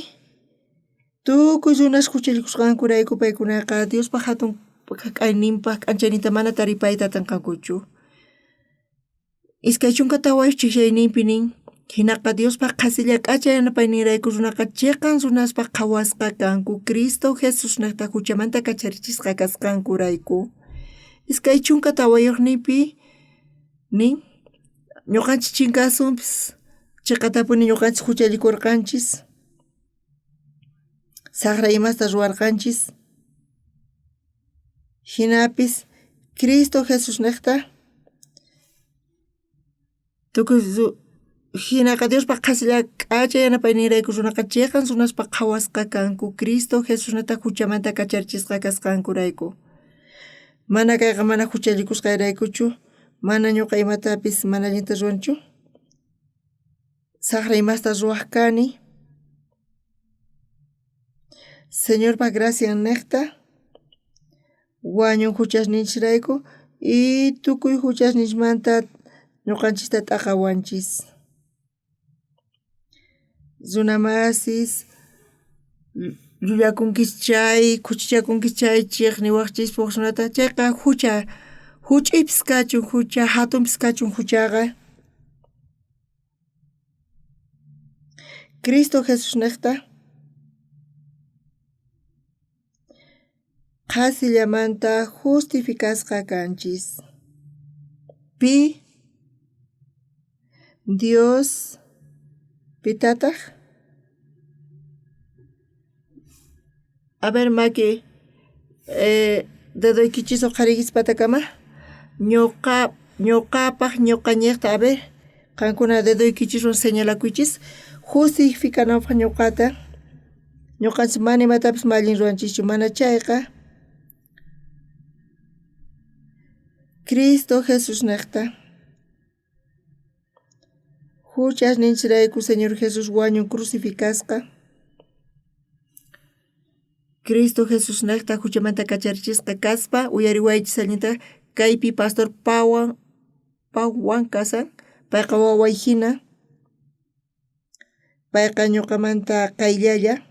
Tukuy runas huchallikusqankurayku paykunaqa Diospa hatun kayninpaq k'anchayninta mana taripayta atinqankuchu. 24 chijllayninpi nin, hinaqa Diospa qhasilla k'acha yanapayninrayku runaqa chiqan runaspa qhawasqa kanku Cristo Jesusnejta huchamanta kacharichisqa kasqankurayku. 24nipi nin, ñuqanchis chinkasunpis chiqatapuni ñuqanchis huchallikurqanchis, saqra imasta ruwarqanchis. Hinapis Cristo Jesusnejta tukuy hinaqa Diospa qhasilla k'acha yanapayninrayku runaqa chiqan runaspa qhawasqa kanku Cristo Jesusnejta huchamanta kacharichisqa kasqankurayku. Mana kayqa mana huchallikusqayraykuchu, mana ñuqa imatapis mana allinta ruwanichu. Saqra imasta ruwaq kani. Señorpa gracian nejta wañun huchasninchisrayku y tukuy huchasninchismanta ñuqanchista t'aqawanchis. Runamasis llullakunkis chay, khuchichakunkis chay, chiqniwaqchis wak runata chayqa hucha, huch'uypis kachun hucha, hatunpis kachun huchaqa. Cristo Jesusnejta qhasillamanta justificasqa kanchis. Pi Dios pitataq? A ver, maki, dedoykichis uqhariykichis patakama. Ñuqa ñuqapaq ñuqañiqta, a ver, qankuna dedoykichiswan señalakuychis. justificananpaj ñoqata. Ñoqanchis mana imatapis ma allin ruwanchischu, mana chayqa Cristo Jesusnejta. Juchasninchirayku Señor Jesús wañun crucificasqa. Cristo Jesusnejta juchamanta kacharichisqa kaspa, uyariwaychis allinta, kaypi pastor Pawan kasan, payqa waway jina, payqa ñuqamanta qayllalla.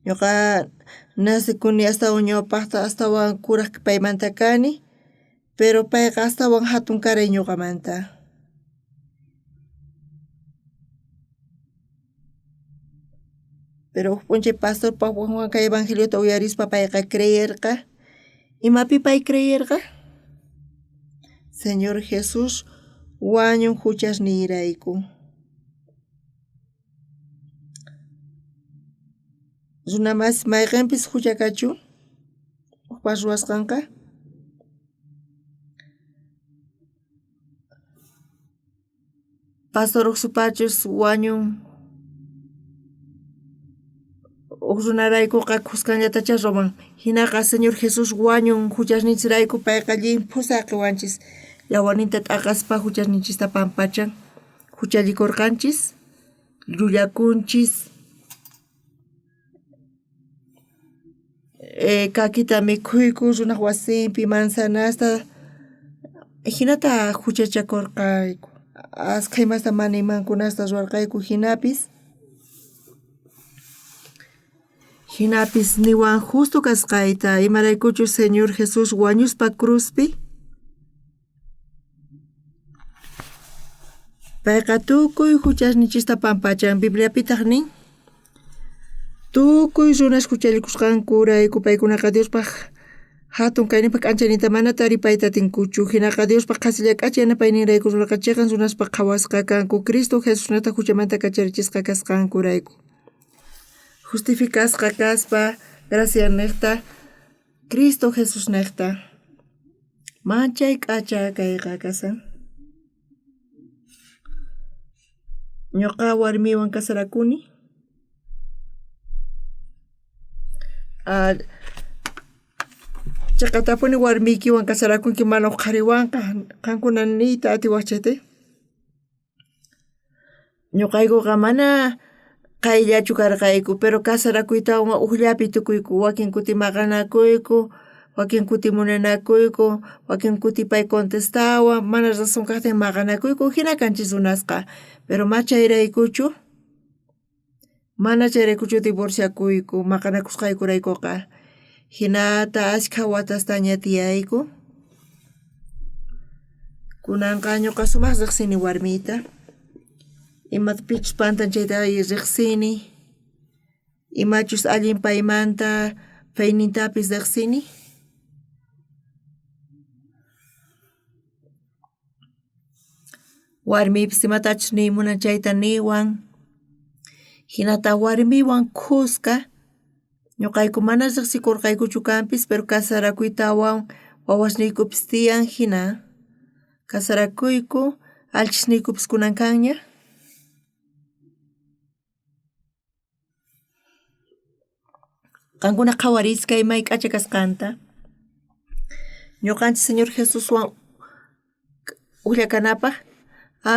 Ñuqa nacekuni astawan ñawpajta, astawan kuraj paymanta kani, pero payqa astawan jatun karay ñuqamanta. Pero uj p'unchay pastor Pawanwan kay evangeliota uyarispa payqa creerqa. Imapi pay creerqa? Señor Jesús wañun juchasniyrayku. Runa masi mayqenpis jucha kachu ujpas ruwasqanqa. Pastor uj supachus wañun uj runaraykuqa khuskanllatachá roban. Jinaqa Señor Jesús wañun juchasninchirayku, payqa llimphu saqiwanchis, yawarninta t'aqaspa juchasninchista pampachan. Juchallikorqanchis, llullakunchis, kakita mikhuyku runaj wasinpi, manzanasta, jinata juchachakorqayku. Ashkha imasta mana imankunasta ruwarqayku jinapis. Jinapis niwan justo kasqayta, imaraykuchus Señor Jesús wañuspa cruzpi, payqa tukuy juchasninchista pampachan. Bibliapitaj nin, tukuy runas juchallikusqankurayku paykunaqa Diospaj jatun kayninpaj k'anchayninta mana taripayta atinkuchu. Jinaqa Diospaj qhasilla k'acha yanapayninrayku runaqa cheqan runaspaj qhawasqa kanku, Cristo Jesusnata juchamanta kacharichisqa kasqankurayku. Justificasqa kaspa gracianejta Cristo Jesusnejta. Manchay k'acha kayqa kasan. Ñoqa warmiwan casarakuni. Cheqatapuni warmiykiwan casarakunki mana uj qhariwanqa, qankuna niyta atiwajchej. Ñuqaykuqa mana qayllachu karqayku, pero casarakuytawan ujllapi tukuyku, wakin kuti maqanakuyku, wakin kuti munanakuyku, wakin kuti pay contestawan, mana razón kajtin maqanakuyku, jina kanchis runasqa, pero ma chayraykuchu, mana chayraykuchu divorciakuyku maqanakusqaykuraykuqa. Jinata ashkha watastaña tiyayku. Kunanqa ñuqa sumaj riqsini warmiyta, imapichus pantan chayta riqsini, imachus allin paymanta feynintapis riqsini. Warmiypis imatachus niy munan chayta niwan, jinata warmiywan khuska ñuqayku mana riqsikurqaykuchu kanpis, pero casarakuytawan wawasniykupis tiyan jina casarakuyku, allchhisniykupis kunan kanña. Qankuna qhawarisqa may k'acha kasqanta. Ñuqanchis Señor Jesuswan ujlla kanapaj,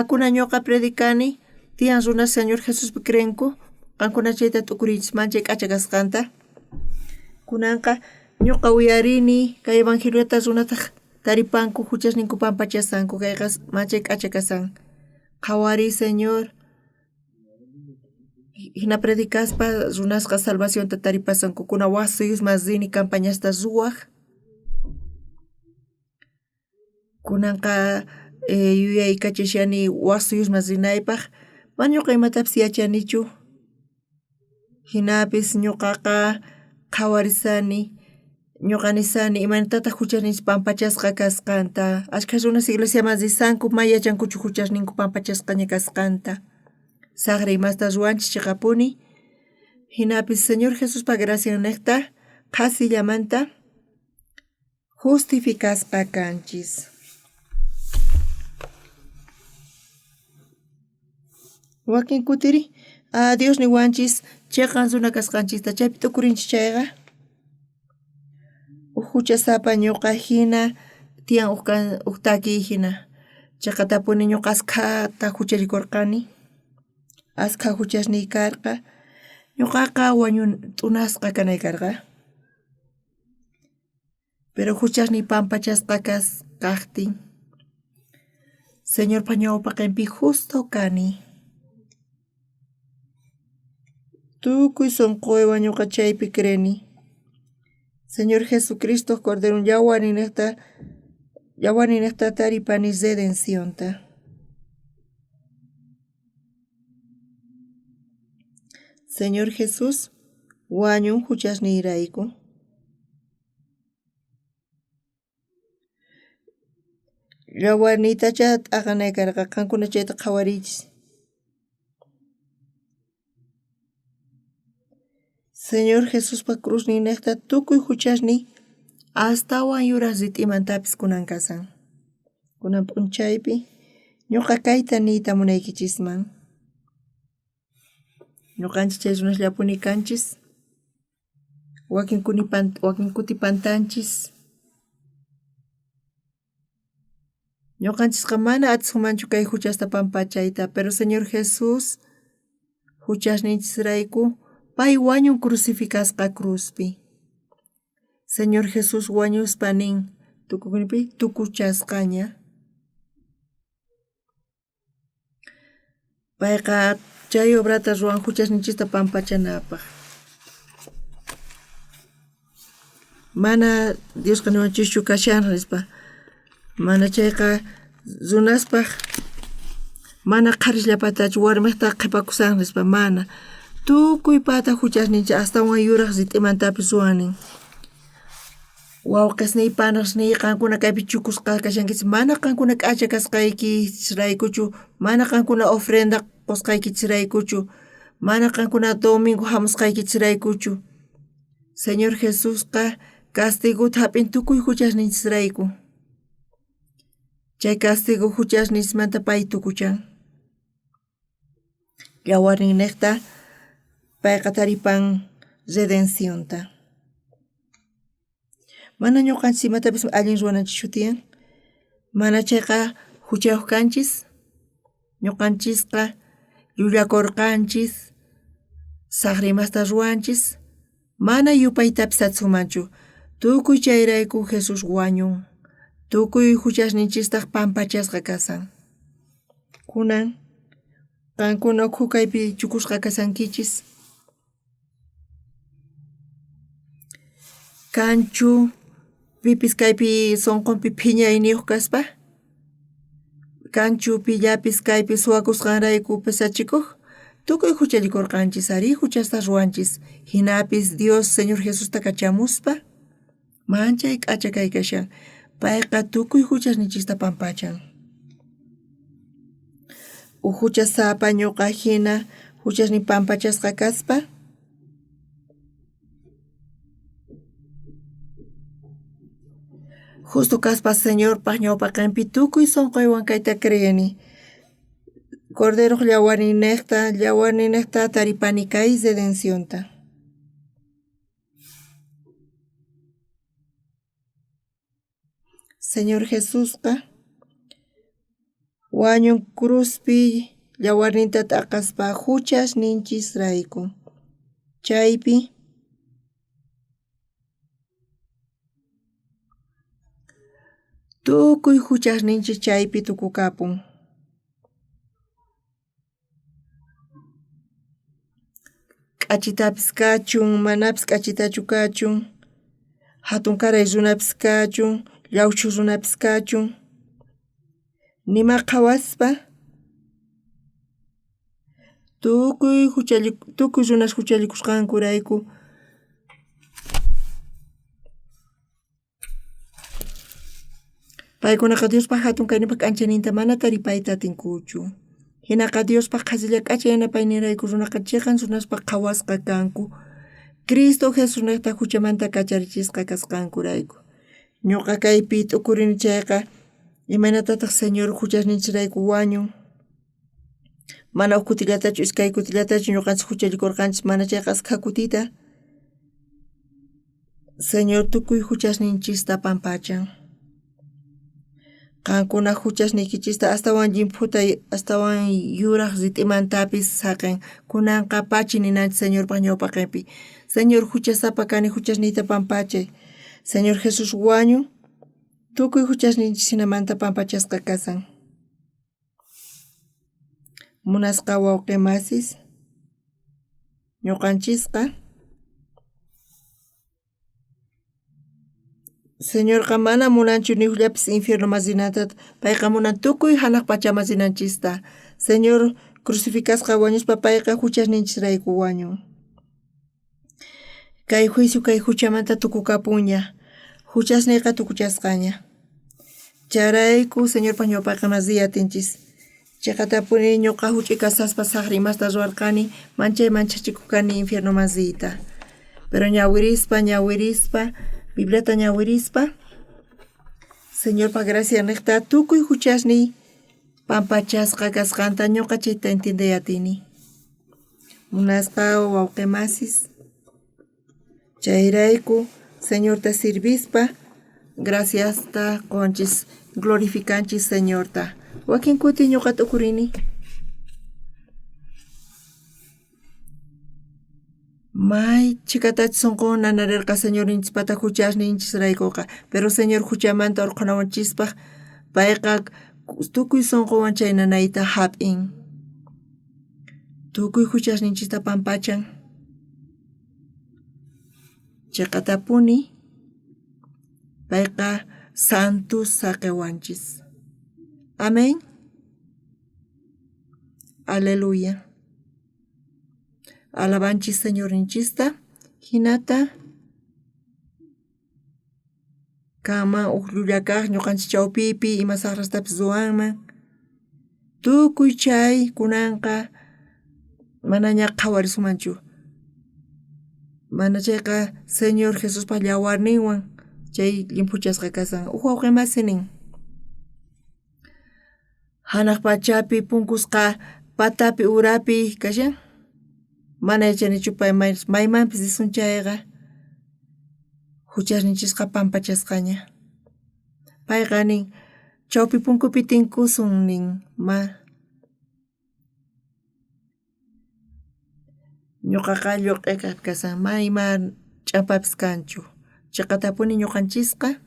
kuna ñuqa predicani, tiyan runas Señor Jesuspi creenku, qankuna chayta t'ukuriychis manchay k'acha kasqanta. Kunanqa ñuqa uyarini kay evangeliota runataj taripanku juchasninku pampachasanku, kayqa manchay k'acha kasan. Qhawariy Señor, jina predicaspa runasqa salvacionta taripasanku. Kuna waj suyusman rini campañasta ruwaj. Kunanqa yuyaykachashani waj suyusman rinaypaj, mana ñuqa imatapis yachanichu. Jinapis ñuqaqa qhawarisani, ñuqa nisani imaynatataq juchasninchis pampachasqa kasqanta. Ashkha runas iglesiaman risanku, ma yachankuchu juchasninku pampachasqaña kasqanta. Sajra imasta ruwanchis cheqapuni. Jinapis Señor Jesuspa graciannejta qhasillamanta justificasqa kanchis. Wakin kutiri Dios niwanchis cheqan runa kasqanchista, chaypi t'ukurinchis chayqa uj juchasapa ñuqa jina tiyan uj takiy jina. Cheqatapuni ñuqa askhata juchallikorqani, askha juchasniy karqa, ñuqaqa wañun t'unasqa kanay karqa. Pero juchasniy pampachasqa kajtin, Señorpa ñawpaqenpi justo kani. Tukuy sonqoywan ñuqa chaypi creeni. Señor Jesucristo Corderon yawarninejta taripani redencionta. Señor Jesús wañun juchasniyrayku. Yawarniytacha t'aqanay karqa, qankuna chayta qhawariychis. Señor Jesuspa cruzninnejta tukuy juchasniy astawan yuraj rit'imantapis kunan kasan. Kunan p'unchaypi ñuqa kayta niyta munaykichisman. Ñuqanchis chay runasllapuni kanchis. Wakin kuti pantanchis. Ñuqanchisqa mana atisunmanchu kay juchasta pampachayta, pero Señor Jesús juchasninchisrayku pay wañun crucificasqa cruzpi. Señor Jesús wañuspa nin tukukunipi tukuchasqaña. Payqa chay obrata ruwan juchasninchista pampachanapaj. Mana Diosqa niwanchischu kashan nispa. Mana chayqa runaspaj mana qharisllapatachu warmejta qhepakusan nispa mana. Tukuy pata juchasninchis astawan yuraj rit'imantapis ruwan nin. Wawqesniy, panasniy, qankuna kaypi chukusqa kashankichis, mana qankuna k'acha kasqaykichisraykuchu, mana qankuna ofrenda qosqaykichisraykuchu, mana qankuna domingo jamusqaykichisraykuchu. Señor Jesusqa castigota jap'in tukuy juchasninchisrayku. Chay castigo juchasninchismanta pay tukuchan. Yawarninnejta payqa taripan redencionta. Mana ñuqanchis imatapis allin ruwananchischu tiyan, mana chayqa juchayuq kanchis, ñuqanchisqa llullakorqanchis, sajra imasta ruwanchis, mana yupaytapis atisunmanchu. Tukuy chayrayku Jesús wañun, tukuy juchasninchistaq pampachasqa kasan. Kunan qankuna ukhu kaypi chukusqa kasankichis. Kanchu pipis kaypi sonqonpi phiñayniyuq kaspa? Kanchu pillapis kaypi suwakusqanrayku pesachikuq? Tukuy juchallikurqanchis, arí juchasta ruwanchis. Jinapis Dios Señor Jesusta kachamuspa manchay k'acha kay kashan. Payqa tukuy juchasninchista pampachan. Uj juchasapa ñuqa jina juchasnin pampachasqa kaspa justo kaspa Señorpaj ñawpaqenpi tukuy sonqoywan kayta creeni. Corderoj yawarninnejta taripani kay redencionta. Señor Jesusqa wañun cruzpi yawarninta t'aqaspa juchasninchisrayku. Chaypi tukuy juchasninchis chaypi tukukapun. K'achitapis kachun, manapis k'achitachu kachun, jatunkaray runapis kachun, llawchu runapis kachun, nima qhawaspa tukuy runas juchallikusqankurayku paykunaqa Diospaj jatun kayninpaj k'anchayninta mana taripayta atinkuchu. Jinaqa Diospaj qhasilla k'acha yanapayninrayku runaqa cheqan runaspaj qhawasqa kanku. Cristo Jesusnejta juchamanta kacharichisqa kasqankurayku. Ñuqa kaypi t'ukurini chayqa imaynatataq Señor juchasninchisrayku wañun. Mana uj kutillatachu, iskay kutillatachu ñuqanchis huchallikurqanchis, mana chayqa askha kutita. Señor tukuy huchasninchista pampachan. Qankuna huchasniykichista astawan llimphuta, astawan yuraj rit'imantapis saqen. Kunanqa pachi ninanchis Señorpaj ñawpaqenpi. Señor, huchasapa kani, huchasniyta pampachay. Señor Jesús wañun, tukuy huchasninchis jinamanta pampachasqa kasan. Munasqa wawqi masis, ñuqanchisqa Señorqa mana munanchu ni ujllapis infiernoman rinanta, payqa munan tukuy hanaq pachaman rinanchista. Señor crucificasqa wañuspa payqa huchasninchisrayku wañun. Kay juicio kay huchamanta tukukapunña, huchasniyqa tukuchasqaña. Chayrayku Señorpa ñawpaqenman riy atinchis. Cheqatapuni ñuqa huch'uy kasaspa saqra imasta ruwarqani, manchay manchachikoj kani infiernoman riyta. Pero ñawirispa, ñawirispa, Bibliata ñawirispa, Señorpa gracia niqta tukuy huchasniy pampachasqa kasqanta ñuqa chayta entiendey atini. Munasqa wawqi masis, chayrayku Señorta sirvispa graciasta qonchis, glorificanchis Señorta. Wakin kuti ñuqa t'ukurini. May chhikatachus sunqun nanarerqa Señorninchispata huchasninchisraykuqa, pero Señor huchamanta urqhunawanchispaj payqa tukuy sunqunwan chay nanayta hap'in. Tukuy huchasninchista pampachan. Cheqatapuni payqa santo saqewanchis. Amén. Aleluya. Alabanchis Señorninchista jinata kanman uj llulla kaj ñuqanchis chawpipi ima saqrastapis ruwanman. Tukuy chay kunanqa manaña qhawarisumanchu. Mana chayqa Señor Jesuspa llawarninwan chay llimphuchasqa kasan. Uj wawqi masi nin. Hanaq pachapi punkusqa patapi urapi kashan. Mana yachanichu pay maymanpis risun chayqa huchasninchisqa pampachasqaña. Payqa nin chawpi punkupi tinkusun nin ma ñuqaqa lluq'eka kasan ma ima ch'ampapis kanchu. Chiqatapuni ñuqanchisqa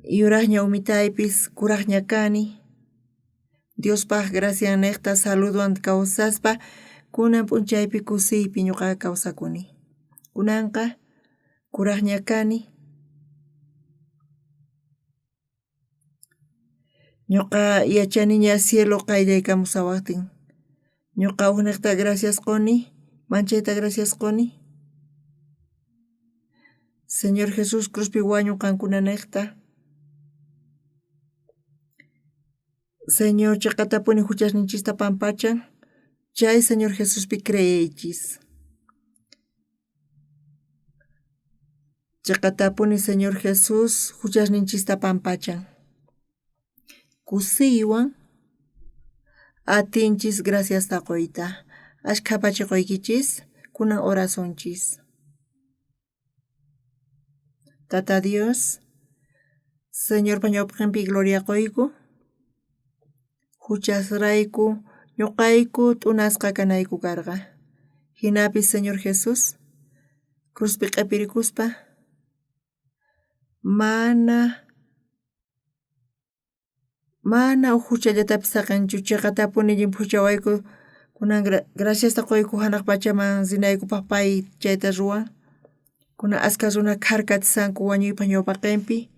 yuraqña umitaypis kuraqña kani. Diospaj gracian niqta saludwan kawsaspa kunan p'unchaypi kusiypi ñuqaqa kawsakuni. Kunanqa kuraqña kani. Ñuqa yachaniña cielo qayllaykamusawajtin. Ñuqa ujniqta gracias quni, manchayta gracias quni. Señor Jesús cruzpi wañun qankuna niqta. Señor chiqatapuni huchasninchista pampachan, chay Señor Jesuspi creeychis. Chiqatapuni Señor Jesús huchasninchista pampachan. Kusiywan atinchis graciasta quyta. Ashkha pachi quykichis, kunan orasunchis. Tata Dios, Señorpa ñawpaqinpi gloria quyku, huchasrayku ñuqayku t'unasqa kanayku karqa. Jinapis Señor Jesús cruzpi q'ipirikuspa mana mana uj huchallatapis saqinchu chiqatapuni llimphuchawayku kunan graciasta quyku hanaq pachaman rinaykupaq pay chayta ruwan. Kunan askha runa kharkatisanku wañuypaq ñawpaqinpi.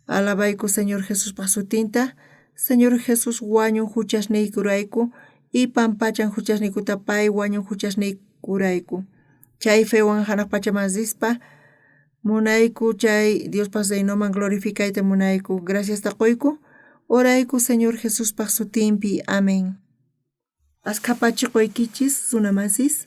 Alabayku Señor Jesuspaq sutinta. Señor Jesús wañun huchasniykurayku y pampachan huchasniykuta pay wañun huchasniykurayku. Chay fewan hanaq pachaman rispa munayku chay Diospaq reinoman glorificayta munayku. Graciasta quyku. Orayku Señor Jesuspaq sutinpi. Amén. Askha pachi quykichis runa masis.